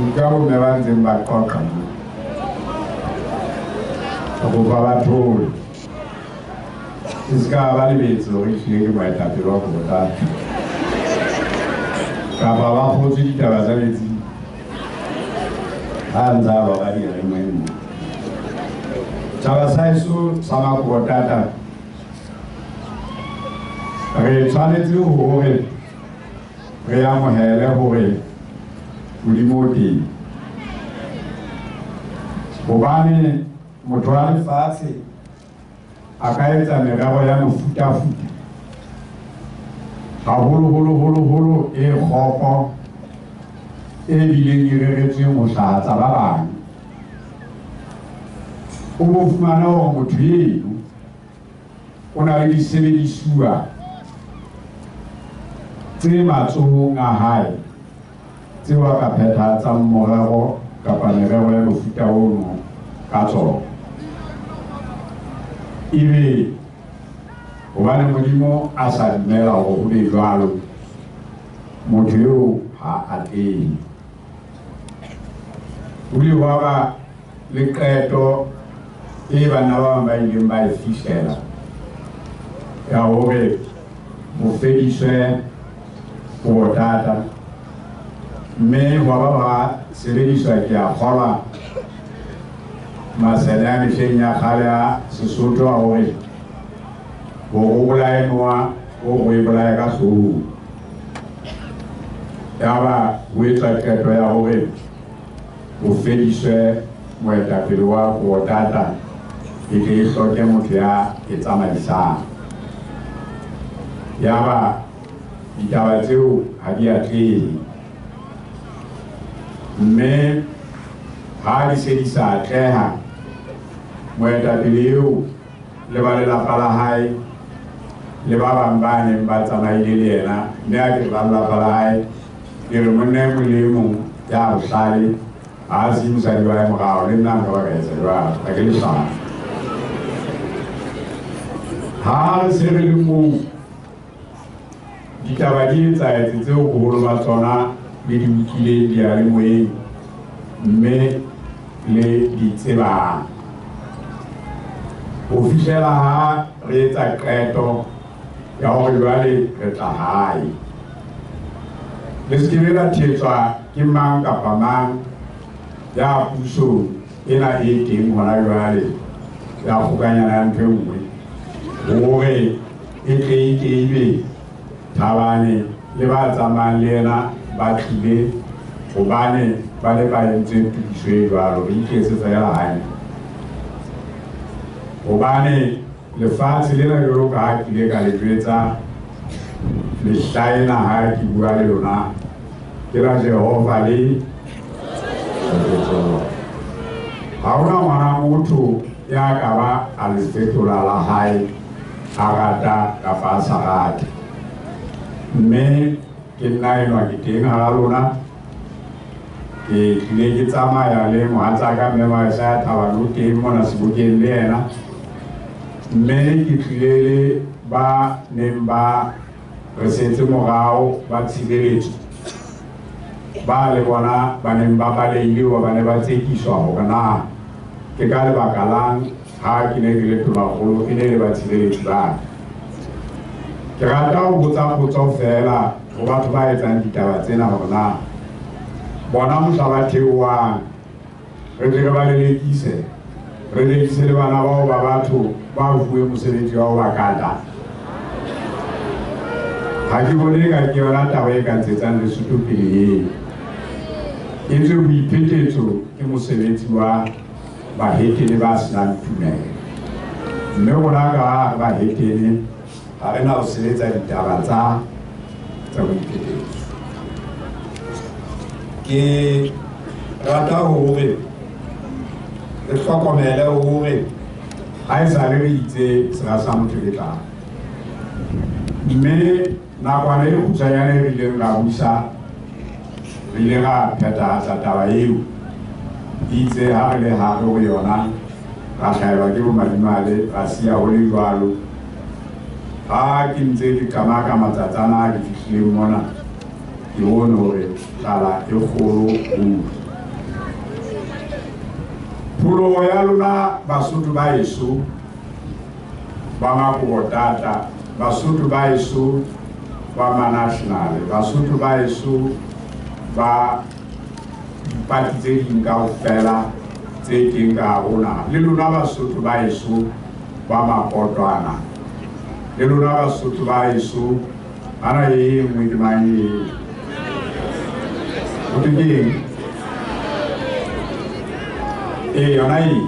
Utlwa bomme ba ntseng ba qoqa mo. Ke kopa ba thole. E se ka ba lebetse hore ehlile ke moetapele wa Kobo-Tata. Kapa ba kgotswe ditaba tsa metsing. Ha ntse a lora diyalemoyeng mo. Tjhaba sa heso sa Makobo-Tata, re tshwanetse hore re amohele hore Modimo o teng. Hobane motho wa lefatshe a ka etsa merero ya mefutafuta, haholoholo-holo-holo e kgopo e bileng e reretsweng ho hlahatsa ba bang. O bo fumana hore motho eno o na le disebedisuwa tse matsohong a hae tseo a ka phethahatsang morero kapa merero ya mofuta ono ka tsona. Ebe hobane Modimo a sa dumela hore ho be jwalo, motho eo ha atlehe. Ho bile hwa ba le qeto e banna ba bang ba ileng ba e fihlela ya hore ho fediswe Kobo-Tata, mme hwa ba ba sebediswa ke a kgolwa masene a mehleng ya kgale a Sesotho a hore hore o bolaye noha, o e bolaye ka hloohong. Yaba ho etswa qeto ya hore ho fediswe moetapele wa Kobo-Tata, e tle e hloke motho ya e tsamaisang. Yaba ditaba tseo ha di atlehe, mme ha di se di sa atleha, moetapele eo le ba lelapa la hae le ba bang ba neng ba tsamaile le yena, mme a ke ba lelapa la hae, ke re monna e mong le e mong ya bohlale ha a siye mosadi wa hae morao, le nna nka ba ka etsa jwalo, ha ke leshano. Ha re se re le moo, ditaba di etsahetse tseo boholo ba tsona le di utlwileng diyalemoyeng mme le di tsebang. Ho fihlela ha re etsa qeto ya hore jwale re tla hae. Le se ke la thetswa ke mang kapa mang ya pusong ena e teng hona jwale ya kgokanyana ya ntho e nngwe, hore e tle e ke ebe Thabane le ba tsamayang le yena ba tlile hobane ba ne ba entse tokiso e jwalo, re iketse fela hantle. Hobane lefatshe lena jwalo ka ha ke ile ka le jwetsa mehla ena ha ke bua le lona, ke la Jehova le ha hona ngwana motho ya ka ba a le fetola la hae a rata kapa a sa rate. Mme ke nna enwa ke teng hara lona, ke tlile ke tsamaya le mohatsaka mme Maesaiah Thabane o teng mona sebokeng le yena, mme ke tlile le ba neng ba re setse morao ba tshireletso, ba le bona ba neng ba balehile hoba ba ne ba tsekiswa hore na ke ka lebaka lang ha ke ne ke le tonakgolo e ne le ba tshireletsi ba ka. Ke rata ho botsa potso feela ho batho ba etsang ditaba tsena hore na bona mohla ba theohang re tle re ba lelekise, re lelekise le bana bao ba batho ba fuwe mosebetsi wa ho ba kata. Ha ke bone eka ke yona taba e ka ntshetsang Lesotho pele eo. Etswe boiphetetso ke mosebetsi wa bahetene ba senang tumelo. Mme rona ka ha re bahetene ha re na ho sebetsa ditaba tsa boiphetetso. Ke rata hore re hlokomele hore ha esale re itse sera sa motho ke tlala. Mme nakwana e kgutshwanyane re ileng ra busa, re ile ra phethahatsa taba eo. Itse ha re le hare ho yona, ra hlahelwa ke bomadimabe, ra siya ho le jwalo. Ha ke ntse ke qamaka matsatsana a ke fihlileng mona, ke bone hore tlala e kgolo ruri. Pholoho ya lona Basotho ba heso ba Makobotata, Basotho ba heso ba Manationale, Basotho ba heso ba dipati tse ding kaofela tse teng ka rona, le lona Basotho ba heso ba Mapotwana, le lona Basotho ba heso ana e nngwe ke mang e ho thwe ke eng? Ee, yona e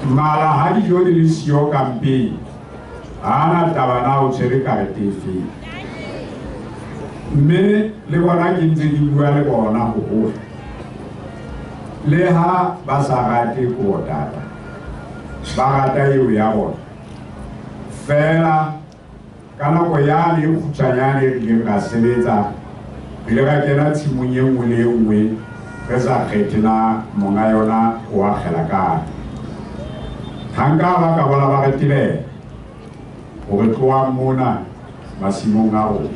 mala ha dijo di le siyo ka mpeng, ha ana taba na o tshwere karete efe. Mme le bona ke ntse ke bua le bona ho hohle, le ha ba sa rate Kobotata, ba rata eo ya bona fela. Ka nako yane e kgutshwanyane re ileng ra sebetsa, re ile ra kena tshimong e nngwe le e nngwe re sa kgethe na monga yona o akgela kae. Ha nka ba ka bona ba re tebela hore tlohang mona masimong a rona,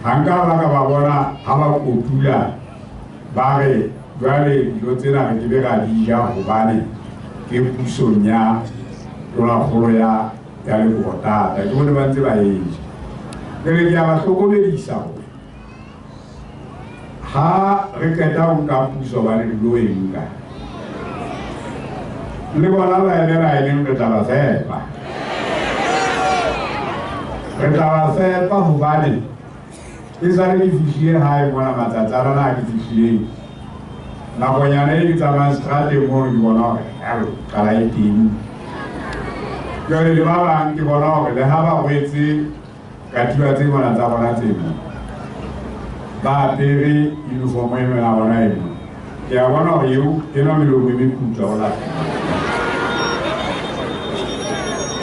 ha nka ba ka ba bona ha ba kotula ba re jwale dijo tsena re ke be ra di ja hobane ke pusong ya tonakgolo ya Lekobotata, ke bone ba ntse ba e ja. Ke re ke a ba hlokomedisa hore ha re qeta ho nka puso hobane re lo e nka, le bona ba emela e leng re tla ba fepa, re tla ba fepa hobane e sale ke fihlile hae mona matsatsi a rona a ke fihlileng, nakonyana e ke tsamayang seterateng mono ke bona hore qala e teng. Jwale le ba bang ke bona hore le ha ba rwetse katiba tse mona tsa bona tseno, ba apere uniform eno ya bona eno, ke a bona hore eo enwa melomo e meputswa ho lata,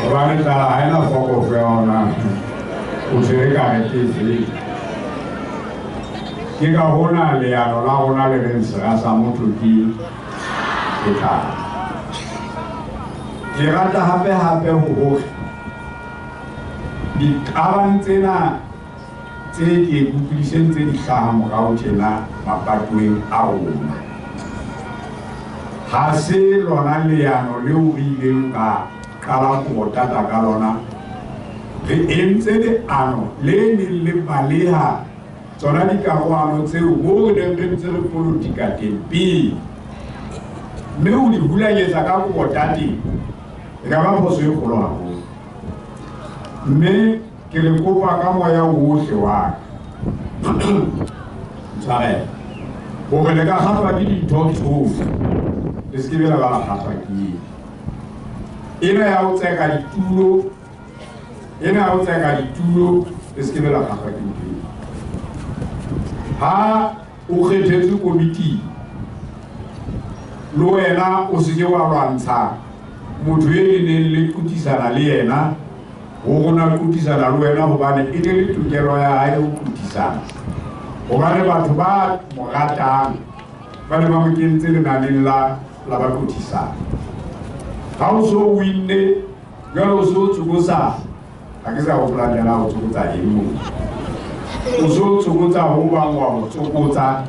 hobane tlala ha ena fokofo ya ona o tshwere karete efe. Ke ka hona leano la rona le reng sera sa motho ke tlala. Ke rata hape hape ho hore diqabang tsena tse ke utlwisitseng tse di hlaha morao tjena mapatoweng a rona, ha se lona leano leo re ileng ra qala Kobotata ka lona. Re entse leano le neng le baleha tsona dikarohano tseo moo re neng re ntse re politika teng pele, mme ho di hulanyetsa ka Kobotateng e ka ba phoso e kgolo haholo. Mme ke le kopa ka moya ohle wa ka ntshwarele hore le ka kgahlwa ke dintho tsohle, le se ke be la ba la kgahlwa ke ena. Ena ya ho tseka ditulo, ena ya ho tseka ditulo, le se ke be la kgahlwa ke ntho eo. Ha o kgethetswe komiting, le wena o se ke wa lwantsha motho e le neng le kutisana le yena, ho rona kutisana le wena hobane e ne le tokelo ya hae ho kutisana, hobane batho ba mo ratang ba ne ba mo kentse lenaneng la ba kutisana. Ha o so winne jwale o so tsokotsa, ha ke sa hopola jana ho tsokotsa eng moo, o so tsokotsa ho bang wa ho tsokotsa,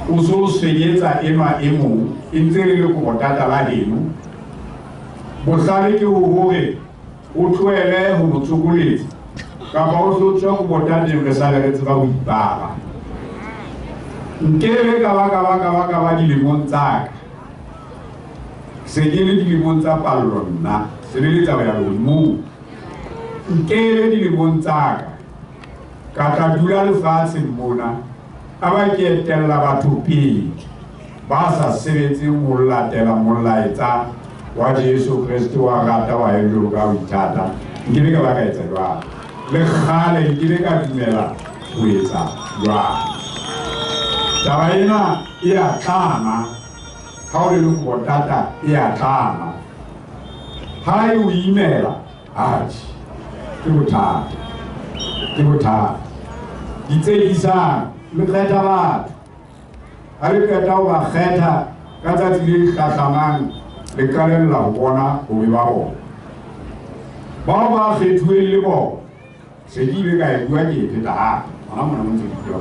o so senyetsa enwa e mong e ntse le Lekobotata la heno. Bohlale ke hore o tlohele ho mo tsokoletsa kapa o tlo tswa Kobotateng re sale re tseba ho ipaba. Nkebe ka ba dilemong tsa ka, se ke le dilemong tsa pallo nna, se le taba ya lehodimong. Nkebe dilemong tsa ka tla dula lefatsheng mona, a ba ke etella batho pele ba sa sebetseng ho latela molaetsa wa Jesu Kreste wa rata wa eng jwalo ka ho ithata. Nkebe ka ba ka etsa jwalo, le kgale nkebe ka dumela ho etsa jwalo. Taba ena e a tlama, ha o le Lekobotata e a tlama. Ha e o imela, atjhe, ke bothata, ke bothata. Ditsekisang le kgetha batho, ha le qeta ho ba kgetha ka tsatsi le hlahlamang le qalella ho bona bobe ba bona. Bao ba kgethuweng le bona, se ke ile ka e bua ke e pheta hape hona mona mo ntse ke bua.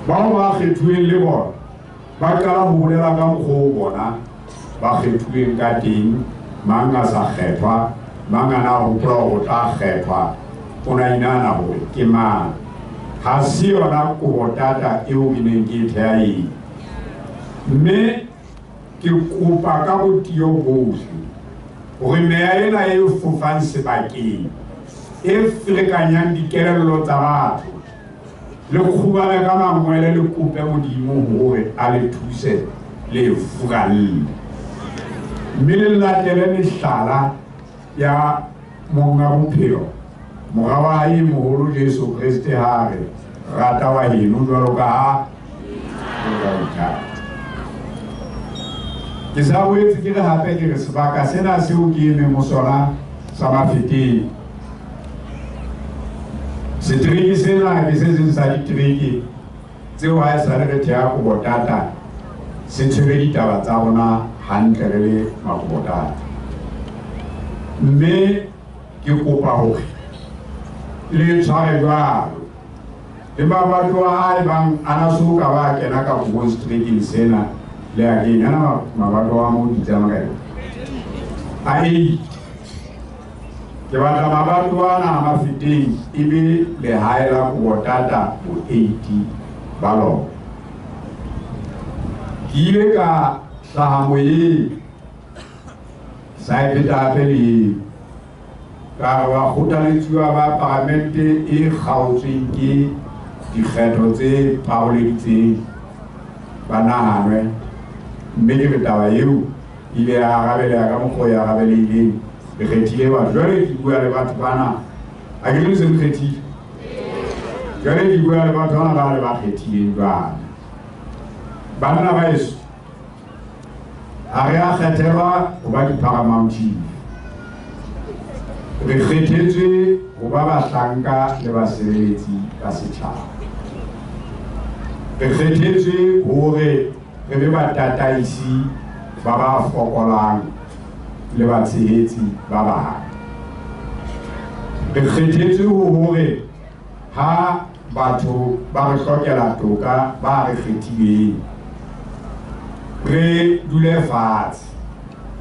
Bao ba kgethuweng le bona ba qala ho bolela ka mokgwa o bona ba kgethuweng ka teng, mang a sa kgethwa, mang a na hopola hore o tla kgethwa, o na inahana hore ke mang. Ha se yona kobotata eo ke neng ke e theha eo. Mme ke kopa ka botiyo bohle hore meya ena e fofang sebakeng, e ferekanyang dikelello tsa batho, le kgubame ka mangwele le kope Modimo hore a le thuse le furalle. Mme le latele mehlala ya monga bophelo, mora wa hae moholo Jesu Kreste ha re rata wa heno jwalo ka ha o ka ithata. Ke sa boetse ke re hape ke re sebaka sena seo ke emeng ho sona sa Mafeteng, setereke sena ke se seng sa ditereke tseo ha esale re theha Kobotata se tshwere ditaba tsa rona hantle re le Makobotata. Mme ke kopa hore le tshware jwalo le mabatowa a ebang a na so ka ba kena ka kobong seterekeng sena le a kenya ana mabatowa a moo di tsamaya ka yona. A 8. Ke batla mabatowa ana a Mafeteng e be lehae la Kobotata bo 8 ba lona. Ke ile ka hlaha moyeng, sa e pheta hape le eo. Ka re wa kgothaletsuwa ba palamente e kgaotsweng ke dikgetho tse paroleditseng ba nahanwe, mme ke re taba eo ile ya arabeleha ka mokgwa o e arabelehileng. Re kgethile batho. Jwale ke bua le batho bana, ha ke le se le kgethile. Jwale ke bua le batho bana ba le ba kgethileng jwale. Banna ba heso, ha re a kgethelwa ho ba di-paramount chief. Re kgethetswe ho ba bahlanka le basebeletsi ba setjhaba. Re kgethetswe hore re be batataisi ba ba fokolang le batshehetsi ba bang. Re kgethetswe hore ha batho ba re hlokela toka ba re kgethileng, re dule fatshe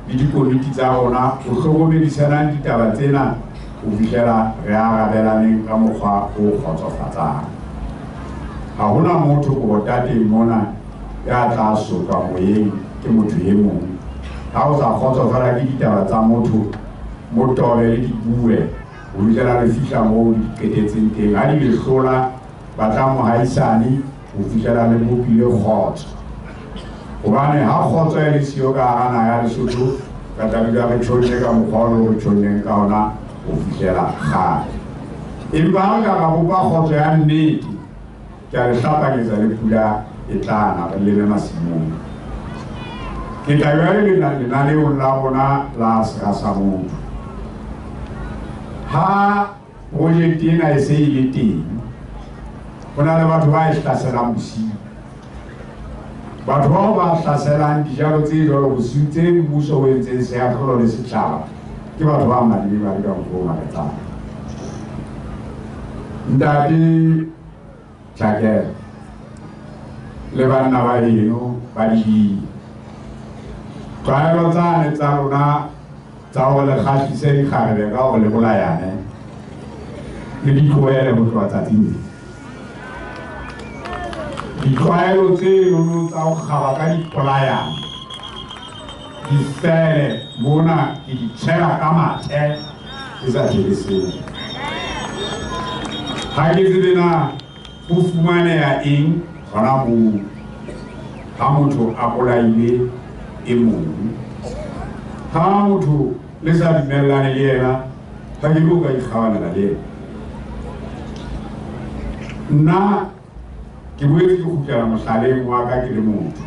le dikomiti tsa rona ho hlokomedisanang ditaba tsena ho fihlela re arabelaneng ka mokgwa o kgotsofatsang. Ha hona motho Kobotateng mona ya tla sotlwa moyeng ke motho e mong. Ha o sa kgotsofala ke ditaba tsa motho, mo tobe le di bue ho fihlela re fihla moo di qetetseng teng. Ha di le hlola, batla mohaisane ho fihlela le bopile kgotso. Hobane ha kgotso e le siyo ka hara naha ya Lesotho, re tla dula re tjhonne ka mokgwa o re tjhonneng ka ona ho fihlela kgale. Empa ha re ka ra bopa kgotso ya nnete, ke a le hlapanyetsa le pula e tla na re leme masimong. Ke tla jwale lenaneong la rona la sera sa motho. Ha project ena e se e le teng, ho na le batho ba e hlaselang bosiu. Batho bao ba hlaselang dijalo tse jwalo bosiu tse mmuso o entseng seahlolo le setjhaba, ke batho ba madibe ba le ka mokgwa o makatsang. Ntate Tjhakela le banna ba heno ba dibini, tlwaelo tsane tsa rona tsa hore le kgahlise dikgarebe ka hore le bolayane le di tlohele ho tloha tsatsing le. Ditlwaelo tseno tsa ho kgaba ka dipolayane di fele mona, ke di tshela ka mathe ke sa thebe seo. Ha ke tsebe na ho fumaneha eng hona moo ha motho a bolaile e mong. Ha motho le sa dumellane le yena, ha ke o ka ikgabanela le yena. Nna ke boetse ke kgutlela mohlaleng wa ka ke le motho.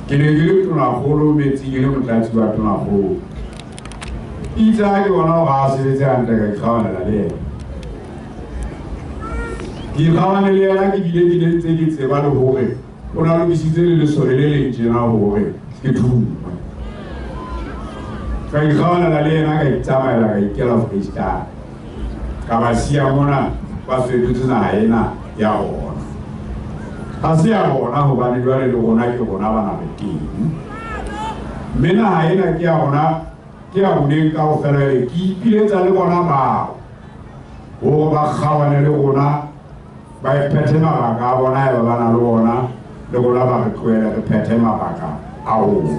Ke ne ke le tonakgolo metsing, ke le motlatsi wa tonakgolo. Itse ha ke bona hore ha sebetse hantle, ka ikgabanela le yena. Ke ikgabane le yena ke bile ke ne ntse ke tseba le hore o na lokisitse le lesole le leng tjena hore ke thume. Ka ikgabanela le yena, ka itsamaela, ka ikela Freistata. Ka ba siya mona ba fetotse naha ena ya rona. Ha se ya rona hobane jwale le rona ke rona bana re teng. Mme naha ena ke ya rona, ke ya roneng kaofela. Ke ipiletsa le bona bao hore ba kgaohane le rona, ba phethe mabaka a bona eba ba na le ona, le rona ba re tlohele re phethe mabaka a rona.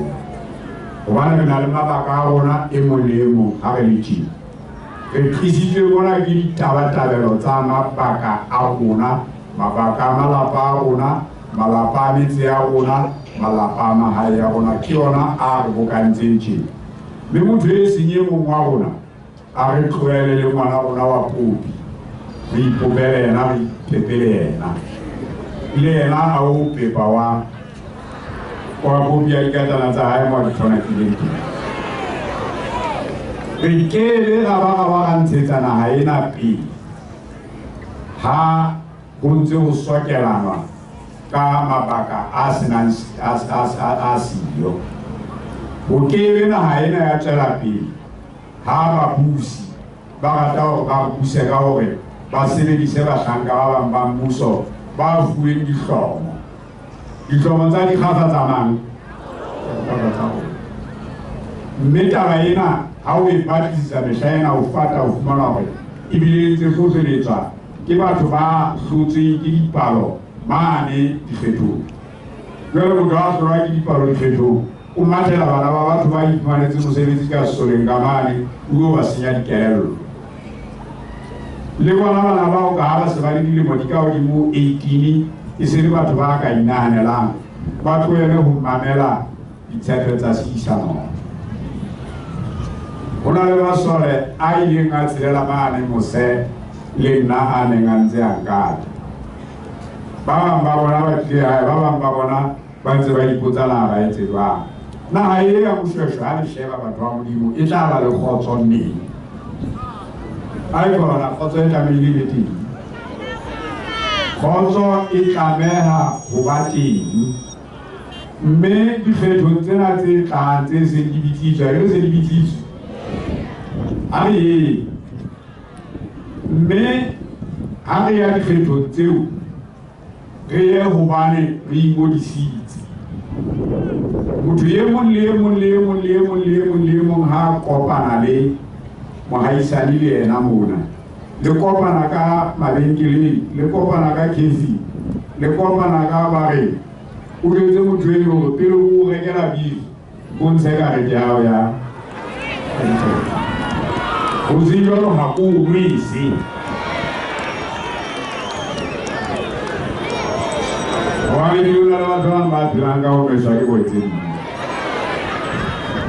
Hobane re na le mabaka a rona e mong le e mong ha re le tjena. Re tlisitswe mona ke ditabatabelo tsa mabaka a rona, mabaka a malapa a rona, malapa a metse ya rona, malapa a mahae a rona, ke yona a re bokantseng tjena. Mme motho e seng e mong wa rona a re tlohele le ngwana rona wa popi, re ipopele yena, re iphepele yena. Le yena a o pepa wa popi ya dikatana tsa hae mo a di thonakileng teng. Re kebe ra ba ra ba ra ntshetsa naha ena pele ha ho ntse ho sokelanwa ka mabaka a senang a siyo. Ho kebe naha ena ya tswela pele ha babusi ba rata hore ba buse ka hore ba sebedise bahlanka ba bang ba mmuso ba fuweng dihlomo. Dihlomo tsa dikgafa tsa mang? Mme taba ena ha o e batlisisa mehla ena o fata o fumana hore ebile ntse hlohleletswa ke batho ba hlotsweng ke dipalo mane dikgethong. Jwale motho ha a hlolwa ke dipalo dikgethong, o mathela bana ba batho ba iphumanetse mosebetsi ka sesoleng ka mane, o lo ba senya dikelello. Le bona bana bao ka ha ba se ba le dilemo di ka hodimo 18, e se le batho ba ka inahanelang, ba tlohele ho mamela ditshepe tsa seisano. Ho na le masole a ileng a tshelela mane mose le nna a neng a ntse a nkata. Ba bang ba bona ba tlile hae, ba bang ba bona ba ntse ba ipotsa naha ba etse jwang. Naha e ya Moshoeshoe ha le sheba batho ba Modimo e tla ba le kgotso neng? Ai kona kgotso e tlamehile e be teng. Kgotso e tlameha ho ba teng. Mme dikgethong tsena tse tlang tse seng di bitsitswe, ha ke se di bitsitswe? Ha re ye. Mme ha re ya dikgethong tseo, re ye hobane re ingodisitse. Motho e mong le e mong le e mong le e mong le e mong le e mong ha a kopana le mohaisane le yena mona, le kopana ka mabenkeleng, le kopana ka cafe, le kopana ka bareng, o jwetse motho eno hore pele o rekela beef, o ntshe karete ya hao ya ho se jwalo ha o nwese. Hobane di na le batho ba bang ba phelang ka ho nweswa ke boetseng.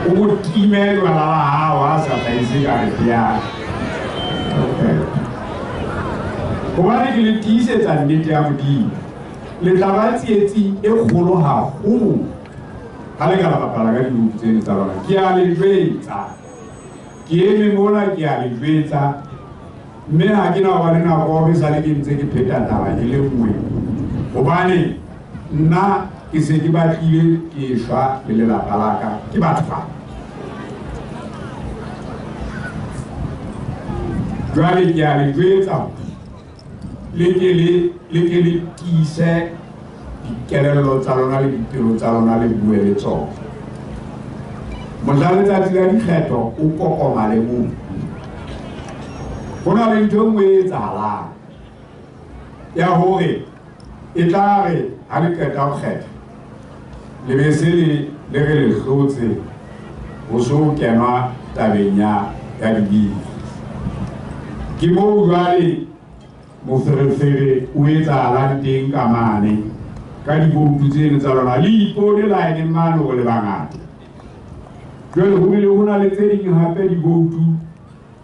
O mo time jwala ba hao ha sa hlahise karete ya. Hobane ke le tiisetsa nnete ya Modimo, le tla ba tsietsing e kgolo haholo ha le ka la bapala ka dibuku tseno tsa lona. Ke a le jwetsa, ke eme mona ke a le jwetsa, mme ha ke na ho ba le nako hore esale ke ntse ke pheta taba e le nngwe, hobane nna ke se ke batlile ke shwa le lelapa la ka ke batho ba. Jwale ke a le jwetsa, le ke le tiise dikelello tsa lona le dipelo tsa lona le bue le tsona. Mohla letsatsi la dikgetho o kokoma le mong. Ho na le ntho e nngwe e etsahalang ya hore e tla re ha le qeta ho kgetha, le be se le re le hlotse, ho so kenwa tabeng ya dibili. Ke moo jwale moferefere o etsahalang teng ka mane ka diboutu tseno tsa lona, le ipone line mane hore le bangata. Jwale ho bile ho na le tse ding hape diboutu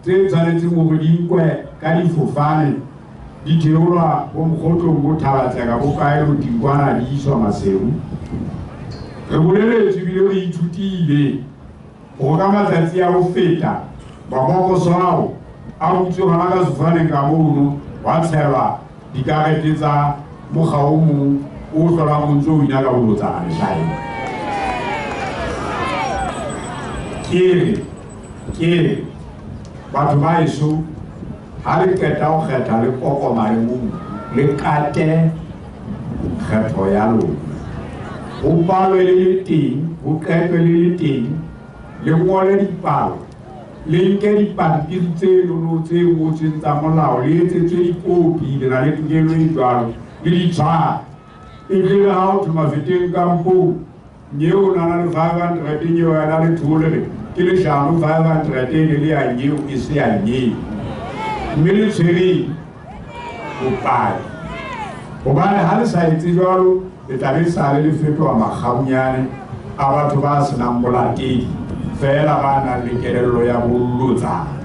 tse tshwanetseng hore di nkwe ka difofane, di theolwa bo Mokgotlong, bo Thabatseka, bo kae, bo Tinkwana, di iswa Maseru. Re boleletswe ebile re ithutile hore ka matsatsi a ho feta mabokoso ao a butswe hona ka sefofaneng ka mono, wa tshelwa dikarete tsa mokga o mong o hlolang o ntso o ina ka bolotsana mehlaena. Ke re batho ba heso, ha le qeta ho kgetha le kokoma le mong, le kate kgetho ya lona. Ho balwe le le teng, ho qetwe le le teng, le ngole dipalo, le nke dipampiri tse nono tse ngotsweng tsa molao, le etsetswe dikopi, le na le tokelo e jwalo, le di tshware. E tle ha o thwe Mafeteng kampong, nyeo o na le 500, nyeo a na le 200, re ke leshano 500 e ne le ya nyeo e se ya nyeo. Mme le tshwereng bopaki. Hobane ha le sa etse jwalo, le tla be sale le fetoha makgabunyane a batho ba senang bolatedi, feela ba nang le kelello ya bolotsana.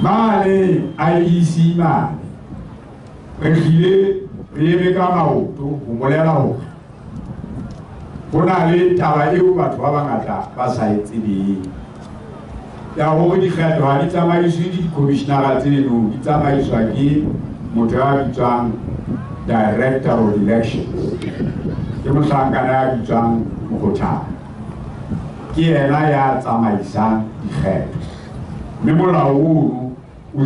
Mane IEC mane, re hlile re eme ka maoto ho bolela hore ho na le taba eo batho ba bangata ba sa e tsebeng, ya hore dikgetho ha di tsamaiswe ke di-commissionera tseno, di tsamaiswa ke motho ya bitswang Director of Elections, ke mohlankana ya bitswang Mokgothana. Ke yena ya tsamaisang dikgetho, mme molao ono o